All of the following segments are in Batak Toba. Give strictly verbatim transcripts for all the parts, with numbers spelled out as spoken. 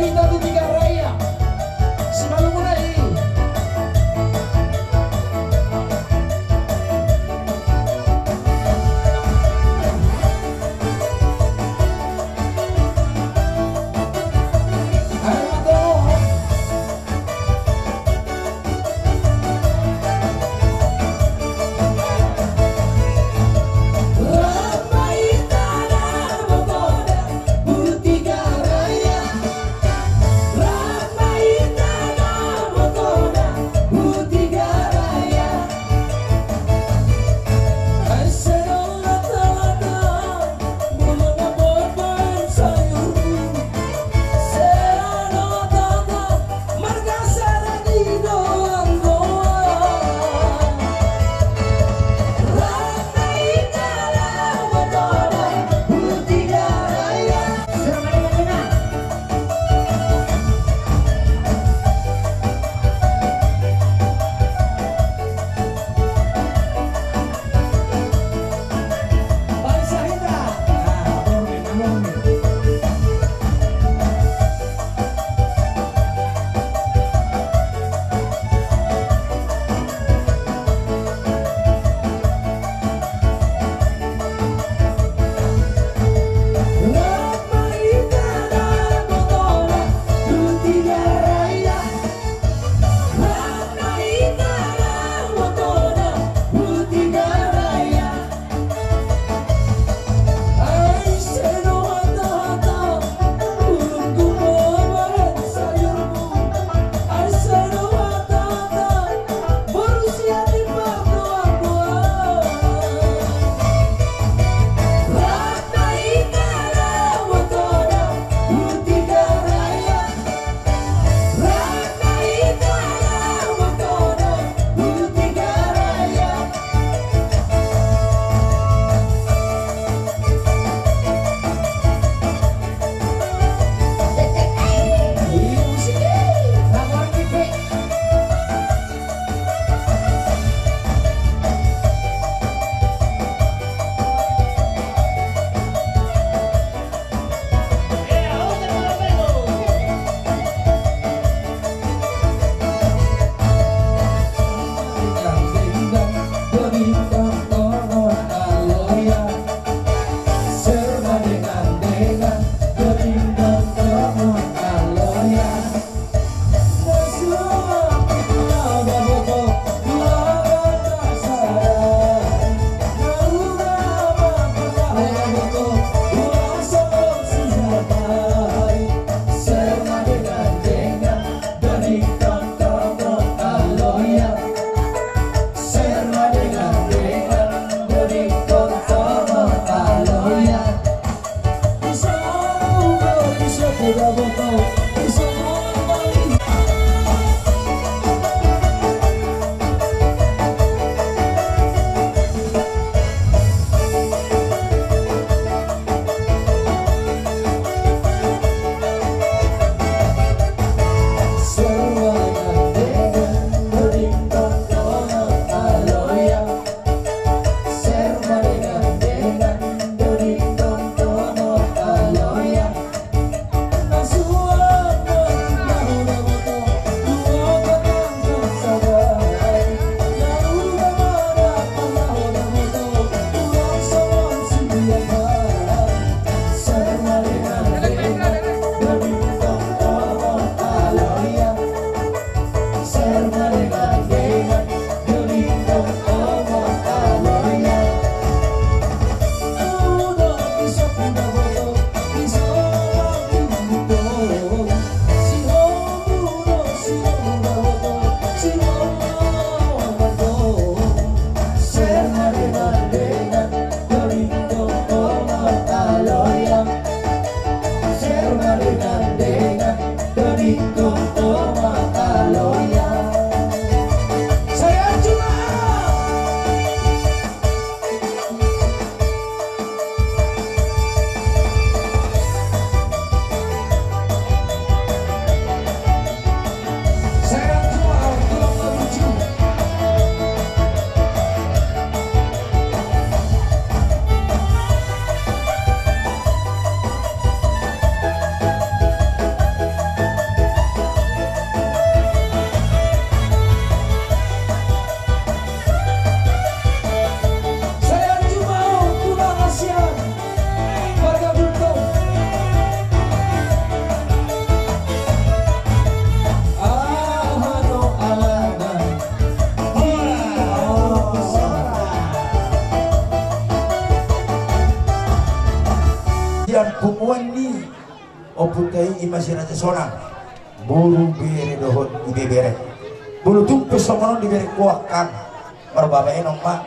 Hita tu Tiga Raya. Simalungun i. Ayo, Mas Tomo. Ompunta i ima si Raja Sonang, boru, bere dohot ibebere. Molo tung pe songon on diberengku, angkang, marbabaenon ma.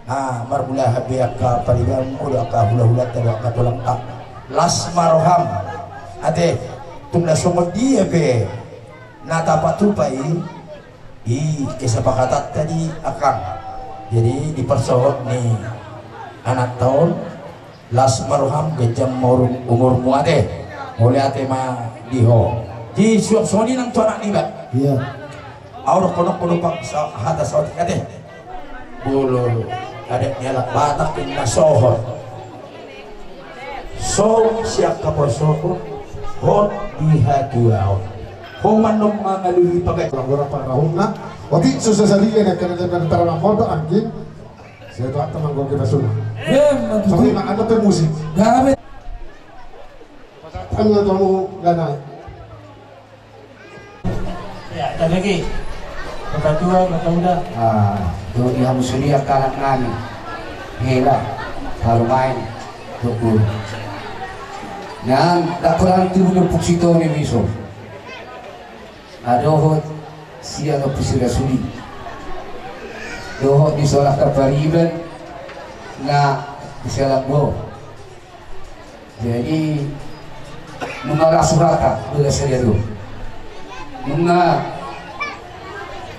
Ah, marmula hape angka paribanmu dohot angka hulahulanta dohot angka tulangta. Las ma roham. Ate, tung na songon dia pe na tapatupa i, i kesepakatanta di angkang. Jadi di parsohot ni anakta on, las ma roham, ganjang ma umur-, umurmu, ate. Mauliate ma di ho. Di suang songon i nang tu anak niba. Iya. Au dohonon, au dohonon pang sa-, hata saotik, ate. Molo adat ni halak Batak ninna sohot. Sohot sian haposoon, hot di hatuaon. Ho ma annon mangalului pagai. Orang-orang pangarahutna. Otik susah sadiga na kena jam na tara mangkoto anjing. Saya tuh teman gua kita sudah. Iya, betul. Tapi mak ada pe musik. Gabe. Masa tamu tamu gana. Ya, tabege. Kota tua, kota muda. Ah, tu di hamu suria kanak nami. Hela, haru main, tu guru. Nang, tak kurang tu punya puksi to ni miso. Adohot sian Ompu si Rasuli. Dohot di sola kapariban na di Salangbo. Jadi nunga las rohanta, bela sadia do. Nunga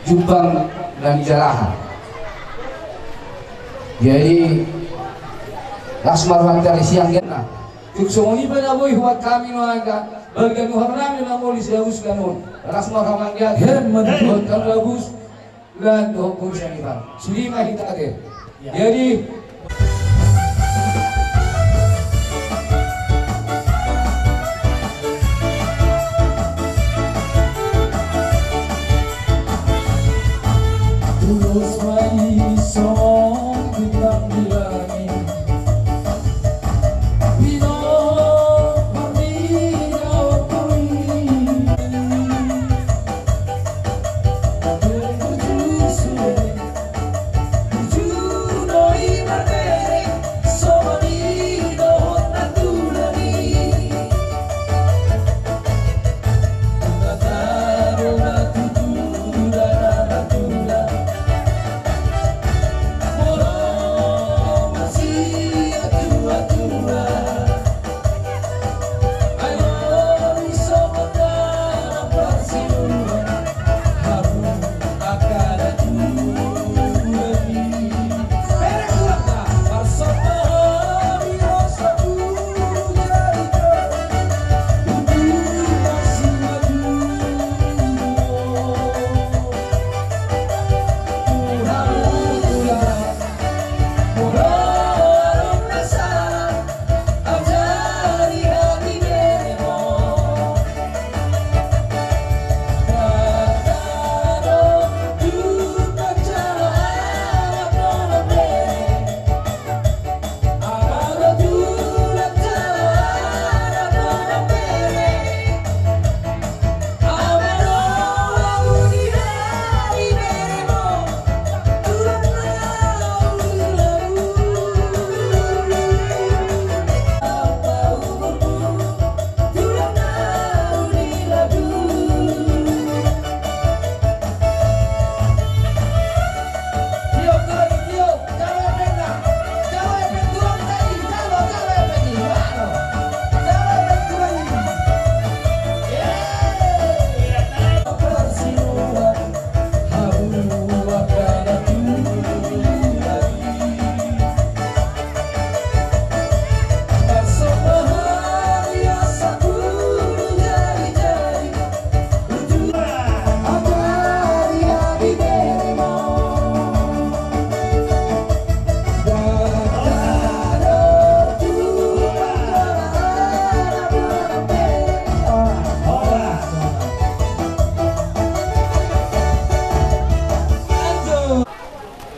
jumpang na nijalahan. Jadi las ma rohanta di sian gena. Tung songon i pe na boi hubuat hami nuaeng, balga ni uhar nami na molo siaus ganon. Las ma roham anggiat. Hem, betul. Buat kamu bagus. Lan dohot guru seniman. Sude ma hita ate. Ya. Jadi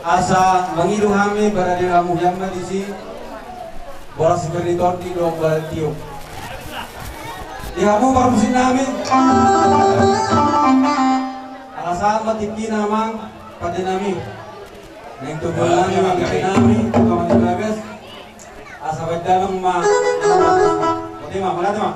Asa mangido hami barani hamu hian ma disi, boras si Perni Tondi dohot boras tiop. Di hamu parmusik nami. Ala sahat ma tingkina amang pande nami. Naeng tu bola nami, amang pande nami, tu amang di babes. Asa baen damang ma. Oke ma, mauliate ma.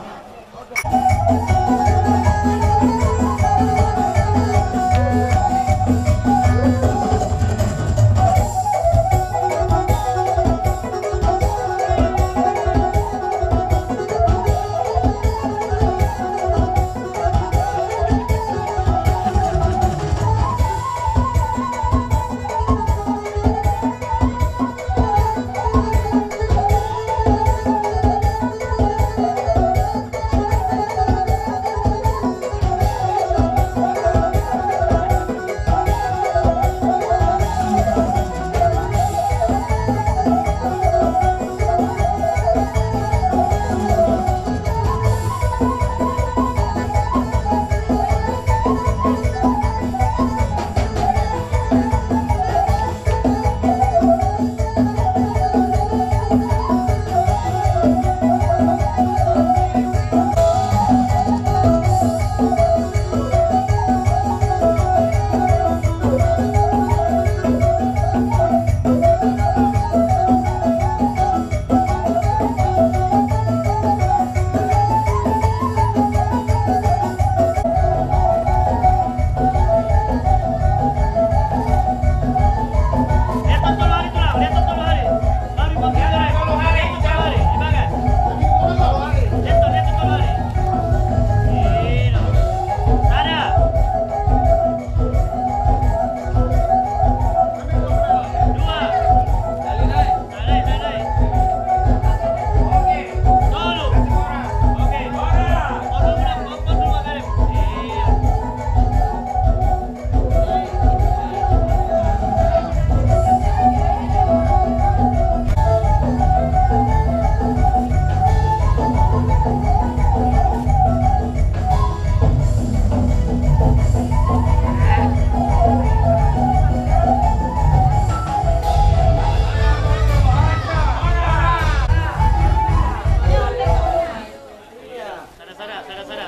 Sada, sada, sada, sada.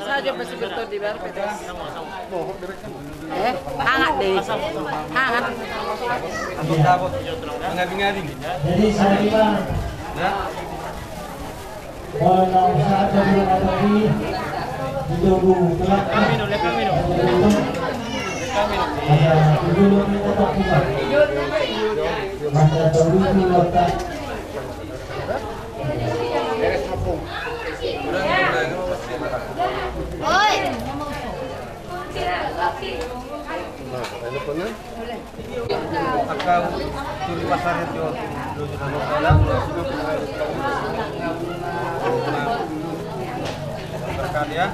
Sajo pasti betul di bar, Petrus. Eh, hangat deh. Hangat. Abang Dabot. Mengabing-abing. Jadi, saya bilang, ya. Kalau nggak usah ada bilang ada di, di tubuh, kelak. Kami dulu, kami dulu. Kami dulu. Ada dulu kita tak buka. Maka dulu itu letak. Nah, ini pun, ya. Angka turi pasar itu. Berkali, ya.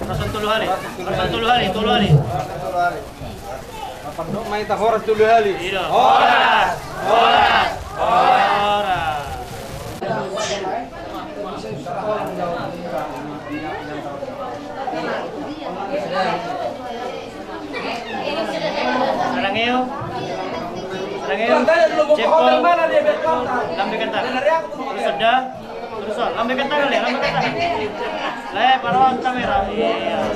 Rasan tolu hali. Rasan tolu hali, tolu hali. Apa dok main tak horas tolu hali? Iya. Horas, horas, horas. Sarangeo. Sarangeo. Cepol. Lambekanta. Terus sada. Terus sada. Lambekanta, lambekanta. Lai, paroan kamera. Iya.